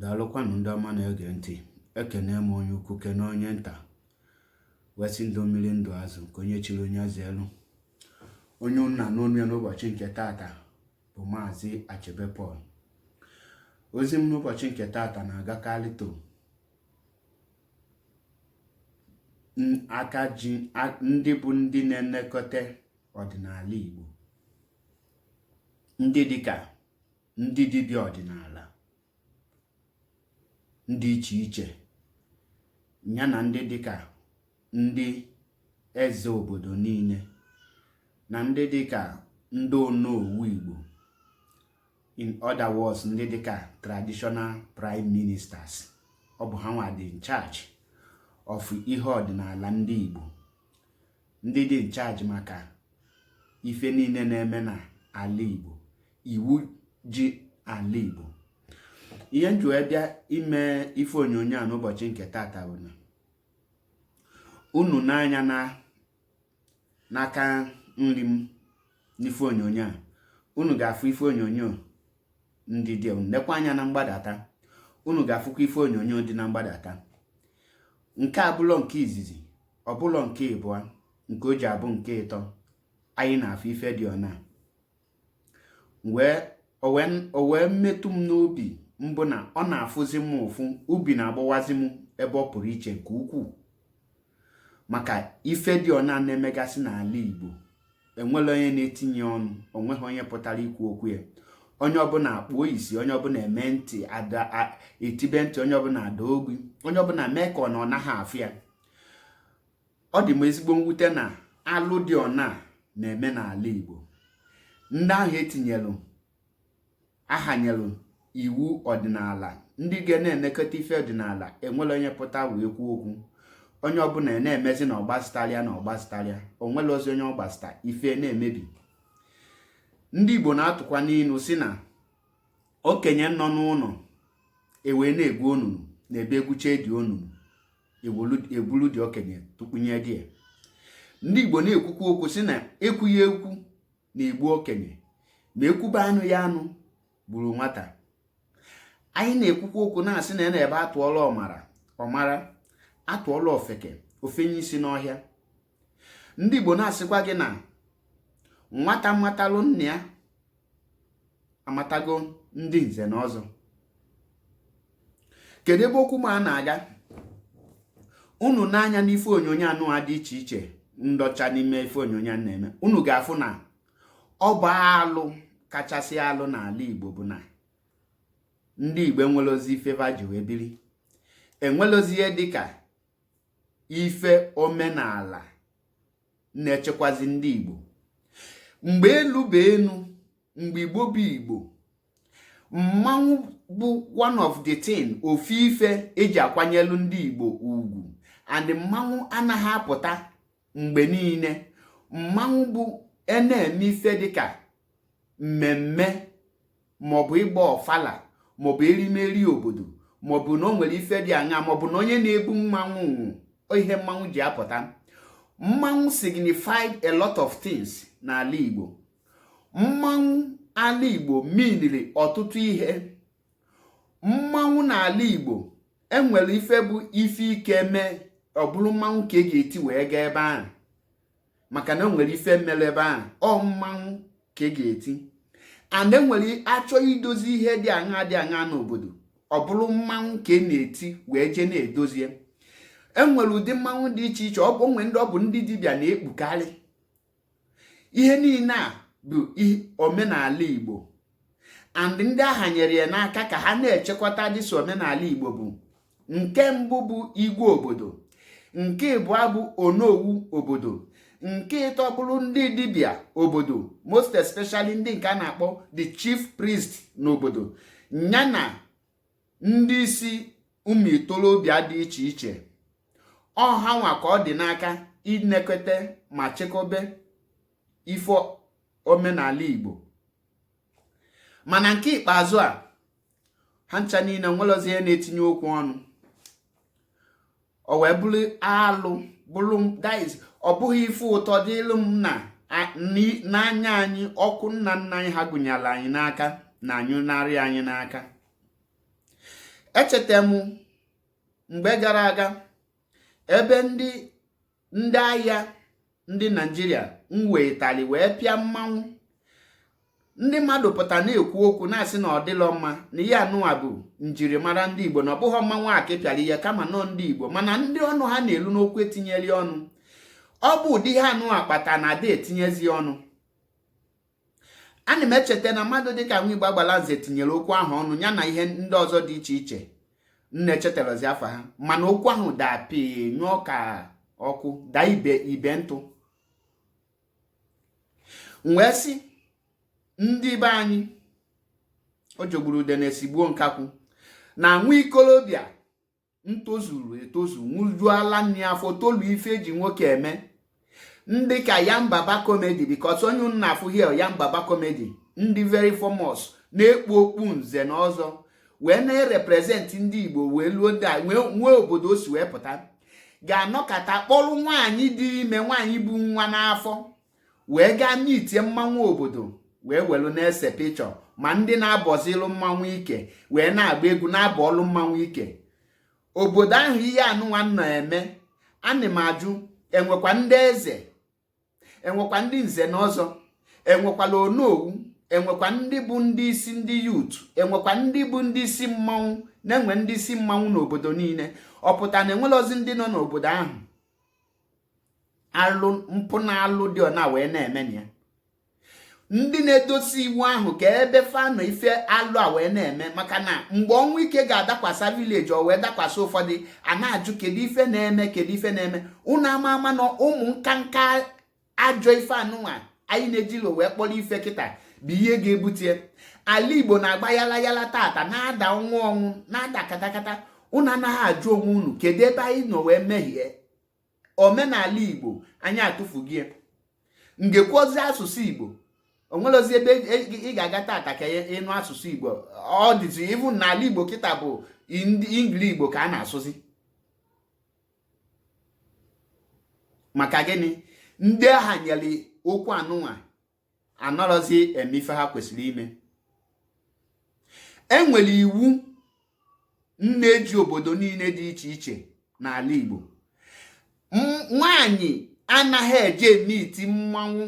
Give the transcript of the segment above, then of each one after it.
Daalụkwanụ ndị ọma na-ege ntị. Ekene m onye ukwu, kene onye nta, wee sị ndụ mmiri, ndụ azụ, nke onye chiri onye eze elu. Onye nna n'onu ya n'ụbọchị nke tata bụ Maazị Achebe Paul. Ozi m n'ụbọchị nke tata na-agakarị to aka ji ndị bụ ndị na-elekọta ọdịnala Igbo, ndị dịka ndị dibịa ọdịnala ndị iche iche, ya na ndị dịka ndị eze obodo niile, na ndị dịka ndị onowu Igbo, in other words, ndị dịka traditional prime ministers. Ọ bụ ha nwa dị in charge of ihe ọdịnala ndị Igbo, ndị dị in charge maka ife niile na-eme na ala Igbo, iwu ji ala Igbo. Ihe m ji wee bịa ime ife onyonyo a n'ụbọchị nke tata bụ na unu n'anya na n'aka nri m n'ife onyonyo a, unu ga-afụ ife onyonyo ndị dị. Nekwa anya na mgbadata, unu ga-afụkwa ife onyonyo dị na mgbadata. Nke abụlọ nke izizi, ọbụlọ nke ịbụa, nke o ji abụ nke ịtọ anyị na-afụ ife dị ọna wee o wee metụ m n'obi mbụ na ọ na-afụzi m ụfụ, obi na-agbawazi m ebe ọ pụrụ iche nke ukwuu maka ife dị ọna na-emegasị n'ala Igbo. Enwela onye na-etinye ọnụ, onweghị onye pụtara ikwu okwu ya. Onye ọbụla akpụọ isi, onye ọbụla eme ntị ada, etibe ntị, onye ọbụla ada ogbi, onye ọbụla mee ka ọ na ọ naghị afụ ya. Ọ dị m ezigbo mwute na alụ dị ọna na-eme n'ala Igbo. Ndị ahụ etinyelụ ahanyelụ iwu ọdịnala, ndị ga na-elekọta ife ọdịnala, enwela onye pụta wee kwuo okwu. Onye ọbụla na-emezi na ọgbasịtarịa na ọgbasịtarịa, onwela ozi onye ọgbasịta, ife na-emebi. Ndị Igbo na-atụkwa n'inu si na okenye nọ n'ụlọ ewee na-egwu onunu na ebe egwucha dị onunu, ebulu dị okenye tụkpunye dị ya. Ndị Igbo na-ekwukwa okwu si na ekwughị ekwu na-egbu okenye, ma ekwube anụ ya anụ gburu nwata. Anyị na-ekwukwa okwu na-asị na ebe atụọla ọmara ọmara, atụọla ofeke ofenye isi n'ọhịa. Ndị Igbo na-asịkwa gị na nwata matalụ nna ya amatago ndị nze na ọzọ. Kedu ebe okwu m a na-aga? Unu n'anya n'ife onyonyo anụ a dị iche iche ndọcha n'ime ife onyonyo a na-eme, unu ga-afụ na ọ bụ alụ kachasị alụ n'ala Igbo bụ na ndị Igbo enwelozi ife va ji wee biri, enwelozi ihe dịka ife omenala na-echekwazi ndị Igbo. Mgbe elu bụ enu, mgbe Igbo bụ Igbo, mmanwụ bụ one of the thing, ofu ife eji akwanyelu ndị Igbo ugwu. And mmanwụ anaghị apụta mgbe niile. Mmanwụ bụ na-eme ife dịka mmemme, maọbụ ịgba ọfala, maọbụ erimeri obodo, maọbụ na o nwere ife dị aṅa, maọbụ na onye na-ebu mmanwụ nwụ, ihe mmanwụ ji apụta. Mmanwụ signified a lot of things n'ala Igbo. Mmanwụ ala Igbo miniri ọtụtụ ihe. Mmanwụ n'ala Igbo, enwere ife bụ ife ike mee, ọ bụrụ mmanwụ ka e ga-eti wee gaa ebe ahụ, maka na o nwere ife mere ebe ahụ, ọ mmanwụ ka e ga-eti. And enwere achọ idozi ihe dị aṅa dị aṅa n'obodo, ọ bụrụ mmanwụ ka e na-eti wee jee na-edozie. Enwere ụdị mmanwụ dị iche iche. Ọ bụ onwe ndị ọ bụ ndị dibịa na-ekpukarị. Ihe niile a bụ omenala Igbo, and ndị aha nyere ya n'aka ka ha na-echekwata dịsị omenala Igbo bụ nke mbụ bụ igwe obodo, nke ịbụọ bụ onowu obodo, nke ịtọ bụrụ ndị dibịa obodo, most especially ndị nke a na-akpọ the chief priest n'obodo, ya na ndị isi ụmụ itorobịa dị iche iche. Ọha nwa ka ọ dị n'aka inekọta ma chekwebe ife omenala Igbo. Mana nke ikpeazụ a, ha ncha niile nwerozi ihe na-etinye okwu ọnụ. O wee bụrụ alụ, bụrụ that is, ọ bụghị ife ụtọ dịlụ m na n'anya anyị. Ọkụ nna nna anyị ha gụnyere anyị n'aka na anyụnarị anyị n'aka. Echeta m mgbe gara aga ebe ndị agha ndị Naijiria mwetali wee pịa mmanwụ. Ndị mmadụ pụta na-ekwu okwu, na-asị na ọ dịlọ mma, na ihe anụwa bụ njirimara ndị Igbo, na ọ bụghị mmanwụ a ka ịpịara ihe, kama nọ ndị Igbo. Mana ndị ọnụ ha na-elu n'okwu etinyeli ọnụ. Ọ bụ ụdị ihe anụwa kpata na ada etinyezi ọnụ. Ana m echeta na mmadụ dịka nwa Igbo Agbalanze tinyere okwu ahụ ọnụ, ya na ihe ndị ọzọ dị iche iche nna echetarazi afa ha, mana okwu ahụ daa pịị, nyụọ ka ọkụ, daa ibe ibe ntụ. Wee sị ndị be anyị, o jogburu ude na-esigbuo nkakwụ na nwa ikolobịa ntozuru etozu, nwụjuola nne afọ, tolu ife eji nwoke eme, ndị ka Yambaba Comedy, because onye unu na-afụ here, Yambaba Comedy, ndị very famous na-ekpu okpu nze na ọzọ wee na-erepresent ndị Igbo, wee luo nwee obodo o si wee pụta, ga-anọkọta kpọrọ nwaanyị dị ime, nwaanyị bụ nwa n'afọ, wee gaa mitie mmanwụ obodo, wee welu na-ese pichọ, ma ndị na-abọzilu mmanwụ ike, wee na-agba egwu na-abọ ọlụ mmanwụ ike obodo ahụ. Ihe anụnwa na-eme, ana m ajụ, enwekwa ndị eze, enwekwa ndị nze na ọzọ, enwekwala onowu, enwekwa ndị bụ ndị isi ndị youth, enwekwa ndị bụ ndị isi mmanwụ? Na-enwe ndị isi mmanwụ n'obodo niile. Ọ pụta na enwelozi ndị nọ n'obodo ahụ alụ mpụ na alụ dị ọna wee na-eme na ya, ndị na-edosi iwu ahụ ka ebe fanọ ife alụ a wee na-eme? Maka na mgbe ọnwụ ike ga-adakwasa village, o wee dakwasa ụfọdụ, a na-ajụ, kedu ife na-eme? Kedu ife na-eme? Unu ama ama na ụmụ nkanka ajọ ife anụnwa anyị na-ejilo wee kpọrọ ife kịta bụ ihe ga-ebute ala Igbo na-agba yala yala tata, na-ada ọnwụ ọnwụ, na-ada katakata. Unu anaghị ajụ onwe unu, kedu ebe anyị nọ wee mehie omenala Igbo anyị atụfugie ngekwuozi asụsụ Igbo? Onwerozi ebe ị ga-aga tata ka ịnụ asụsụ Igbo. Ọ dịzi even n'ala Igbo kịta bụ Ingili Igbo ka a na-asụzi. Maka gịnị? Ndị agha nyere okwu anụnwa anọrọzi eme ife ha kwesịrị ime. Enwere iwu na-eji obodo niile dị iche iche n'ala Igbo: nwaanyị anaghị eje emiti mmanwụ.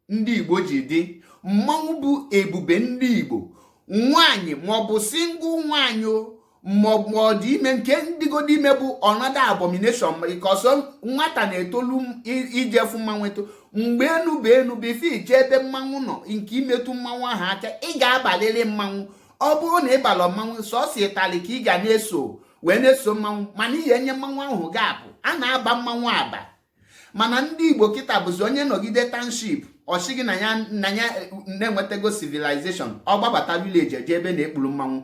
Ndị Igbo ji dị mmanwụ bụ ebube ndị Igbo. Nwaanyị, maọbụ single nwaanyị o, maọbụ ọ dị ime, nke ndịgodo ime bụ ọnọdụ abomination, because nwata na-etolu ijefu mmanwụ eto. Mgbe enu bụ enu bụ ife ije ebe mmanwụ nọ, nke imetụ mmanwụ ahụ aka, ị ga-abalịrị mmanwụ. Ọ bụrụ na ị balọ mmanwụ, sọsọ ịtalị ka ị ga na-eso wee na-eso mmanwụ, mana ihe enye mmanwụ ahụ ga-apụ. A na-aba mmanwụ aba. Mana ndị Igbo kịta bụzi onye nọgide township, ọchị gị na ya na ya na-enwetago civilization, ọ gbabata village, eje ebe na-ekpuru mmanwụ,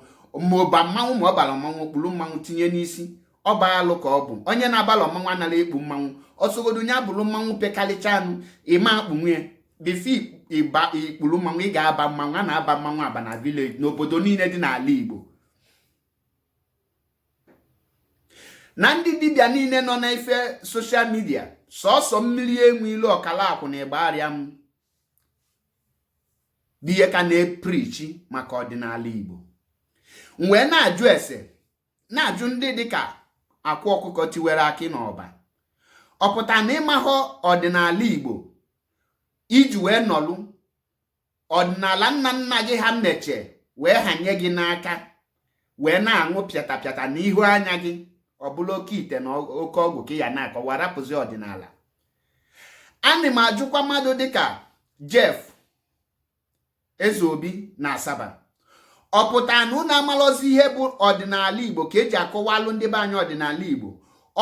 ma ụba mmanwụ, ma ọ bara mmanwụ, kpuru mmanwụ tinye n'isi. Ọ ba alụ ka ọ bụ. Onye na-abalọ mmanwụ anaghị ekpu mmanwụ. Ọsọgodo ya bụrụ mmanwụ pekalịcha anụ, ịma akpụ nwunye before ịba ikpuru mmanwụ. Ị ga-aba mmanwụ. A na-aba mmanwụ aba na village, n'obodo niile dị n'ala Igbo. Na ndị dibịa niile nọ n'ife social media, sọsọ mmiri enwe ilu, ọkala akwụ na ịgba arịa m bụ ihe ka na-epreach maka ọdịnala Igbo. M wee na-ajụ ese, na-ajụ ndị dịka Akwa Ọkụkọ Tiwere Akị n'Ọba, ọ pụta na ịmahọ ọdịnala Igbo iji wee nọlụ ọdịnala nna nna gị ha mmeche wee hanye gị n'aka, wee na-aṅụ pịata pịata n'ihu anya gị, ọ bụla oke ite na oke ọgwụ ka ya na-akọwa, rapụzi ọdịnala? Ana m ajụkwa mmadụ dịka Jeff Ezeobi na Asaba, ọ pụtara na unu amalọzi ihe bụ ọdịnala Igbo ka eji akọwalụ ndị be anyị ọdịnala Igbo?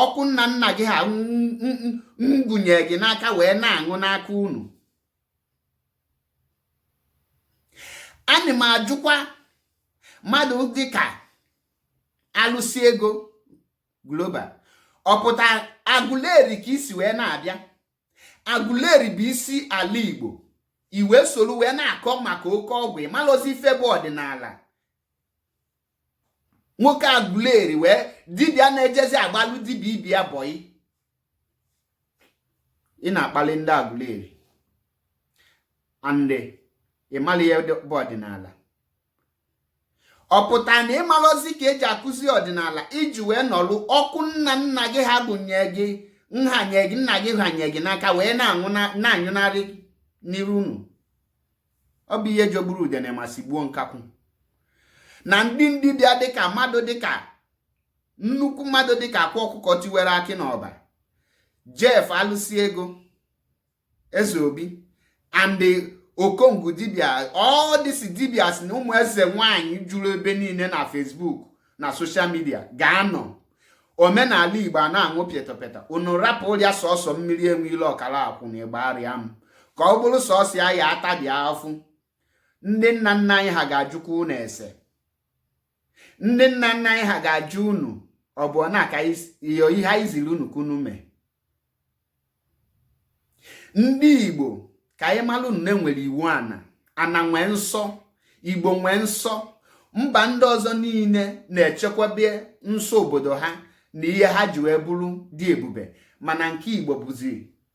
Ọkụ nna nna gị ha ngụnye gị n'aka wee na-aṅụ n'aka unu. Ana m ajụkwa mmadụ dịka Alụsị Ego Global, ọ pụta Aguleri ka isi wee na-abịa? Aguleri bụ isi ala Igbo, i wee soro wee na-akọ maka oke ọgwụ, ịmalụzi ife bụ ọdịnala. Nwoke Aguleri wee dibịa na-ejezi agbalụ dibịa ibia boy, ị na-akpali ndị Aguleri and ịmala ihe bụ ọdịnala. Ọ pụtara na ịmalọzi ka eji akụzi ọdịnala iji wee nọlụ ọkụ nna nna gị ha gụnye gị nhanye gị, nna gị hanye gị n'aka wee na-anwụ na-anyụnarị n'iru unu. Ọ bụ ihe jogburu udene ma sigbuo nkakwụ na ndị dibịa dịka mmadụ, dịka nnukwu mmadụ, dịka Akwa Ọkụkọ Tiwere Akị n'Ọba, Jeff Alụsi Ego, Eze Obi and the Okongwu dibịa, all these dibias na ụmụ eze nwanyị juru ebe niile na Facebook na social media ga-anọ omenala Igbo a na-aṅụ pịtọpịtọ. Unu rapụ ya sọsọ mmiri enwe ile ọkara akwụ na ịgba arịa m ka ọ bụrụ sọsọ ya ya atabịa afụ. Ndị nna nna anyị ha ga-ajụkwa unu ese. Ndị nna nna anyị ha ga-ajụ unu, ọ bụ na aka ihe anyị ziri unu ka unu mee. Ndị Igbo, ka anyị malụ na enwere iwu ana ana nwee nsọ. Igbo nwee nsọ. Mba ndị ọzọ niile na-echekwaba nsọ obodo ha na ihe ha ji wee bụrụ dị ebube, mana nke Igbo bụzi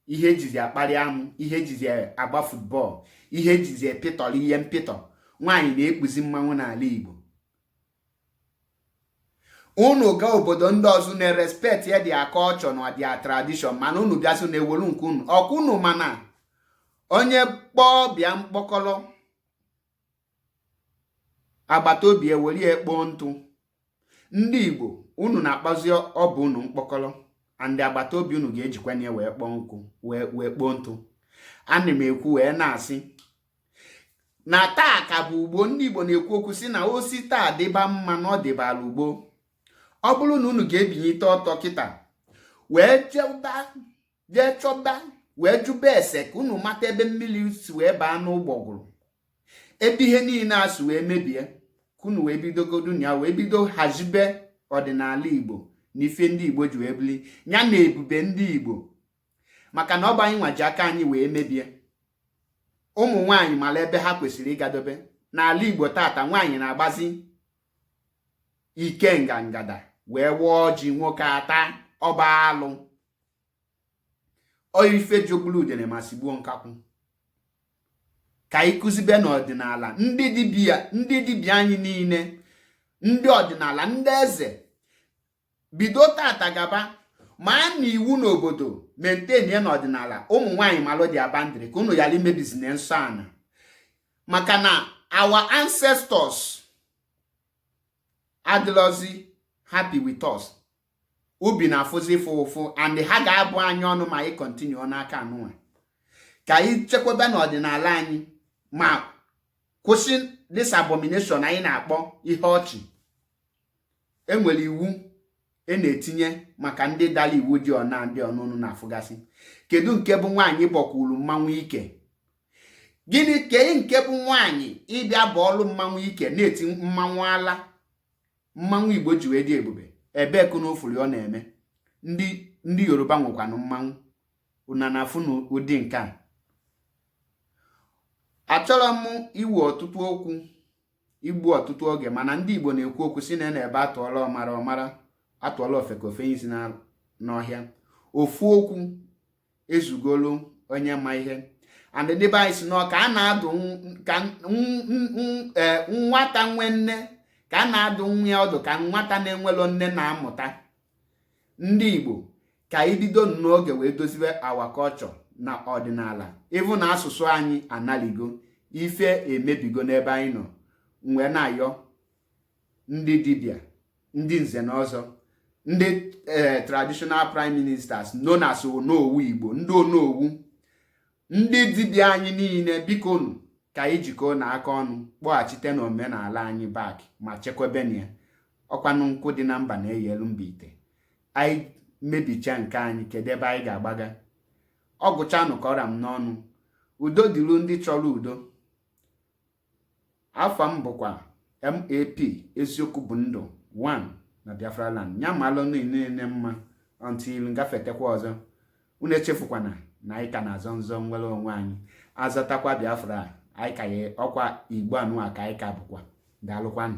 ihe ejizi akparị amụ, ihe ejizi agba football, ihe ejizi epịtọrọ ihe mpịtọ. Nwaanyị na-ekpuzi mmanwụ n'ala Igbo. Unu gaa obodo ndị ọzọ na-respect ya, their culture na their tradition, mana unu bịasị na-ewelu nke unu ọkwa unu. Mana onye kpọọ bịa mkpọkọrọ agbata obi ewere ya kpọọ ntụ. Ndị Igbo, unu na-akpazi ọbụ unu mkpọkọrọ and agbata obi unu ga-ejikwa ya wee kpọọ nkụ, wee kpọọ ntụ. Ana m ekwu wee na-asị na taa ka bụ ugbo. Ndị Igbo na-ekwu okwu si na osi taa dịba mma na ọ dịbara ugbo. Ọ bụrụ na unu ga-ebinyite ọtọ kịta wee jeba, jee chọba, wee jụba ese ka unu mata ebe mmiri si wee baa n'ụgbọgụrụ, ebe ihe niile a si wee mebie, ka unu wee bidogodu ya, wee bido hazibe ọdịnala Igbo na ife ndị Igbo ji wee bili ya na ebube ndị Igbo, maka na ọ bụ anyị nwa ji aka anyị wee mebie. Ụmụ nwanyị mara ebe ha kwesịrị ịgadobe n'ala Igbo. Tata nwaanyị na-agbazi ike ngangada wee wụọ ọjị nwoke ata ọba alụ ife jogburu udene ma sigbuo nkakwụ. Ka anyị kụzibe n'ọdịnala. Ndị dibịa, ndị dibịa anyị niile, ndị ọdịnala, ndị eze, bido tata gaba ma na iwu n'obodo maintain n'ọdịnala. Ụmụ nwaanyị malụ dị abandịrị ka unu ghara imebizina nsọ ana, maka na our ancestors adịlọzi happy with us. Ubi na-afụzi ịfụ ụfụ and ha ga-abụ anyị ọnụ ma anyị continue n'aka anụnwa. Ka anyị chekwaba n'ọdịnala anyị ma kwụsị this abomination anyị na-akpọ ihe ọchị. Enwere iwu e na-etinye maka ndị dara iwu dị ọna ndị ọnụnụ na-afụgasị. Kedu nke bụ nwaanyị bọkwuru mmanwụ ike? Gịnị kee nke bụ nwaanyị ịbịa bọọlụ mmanwụ ike na-eti mmanwụ ala mmanwụ Igbo ji wee dị ebube? Ebee ka n'ofuri ọ na-eme? Ndị Yoruba nwekwanụ mmanwụ una na-afụ n'ụdị nke a. Achọrọ m iwu ọtụtụ okwu, igbu ọtụtụ oge, mana ndị Igbo na-ekwu okwu si na ebe atụọla ọmara ọmara, atụọla ofe ka ofe isi n'ọhịa. Ofu okwu ezugolu onye ma ihe. And ndị be anyị si nọ ka a na-adụ ka nwata nwe nne, ka a na-adụ nwa ya ọdụ ka nwata na-enwelo nne na-amụta. Ndị Igbo, ka anyị bido n'oge wee dozibe our culture na ọdịnala, ịvụ na asụsụ anyị analigo ife emebigo n'ebe anyị nọ. Wee na-ayọ ndị dibịa, ndị nze na ọzọ, ndị traditional prime ministers known as Onowu Igbo, ndị onowu, ndị dibịa anyị niile, biko nu, ka anyị jikọọ na aka ọnụ kpọghachite n'omenala anyị back ma chekwabena ya. Ọkwanụ nkụ dị na mba na-eyelu mba ite. Anyị mebicha nke anyị, kedu ebe anyị ga-agbaga? Ọ gụchanụ ka ọra m n'ọnụ. Udo dịru ndị chọrọ udo. Afọ m bụkwa MAP, eziokwu bụ ndụ 1 na Biafra land. Ya malụ niile mma until ngafetekwa ọzọ. Unu echefukwana na anyị ka na-azọ nzọ nwere onwe anyị, azọtakwa Biafra anyị ka ya ọkwa Igbo anụwa ka anyị ka bụkwa. Daalụkwanụ.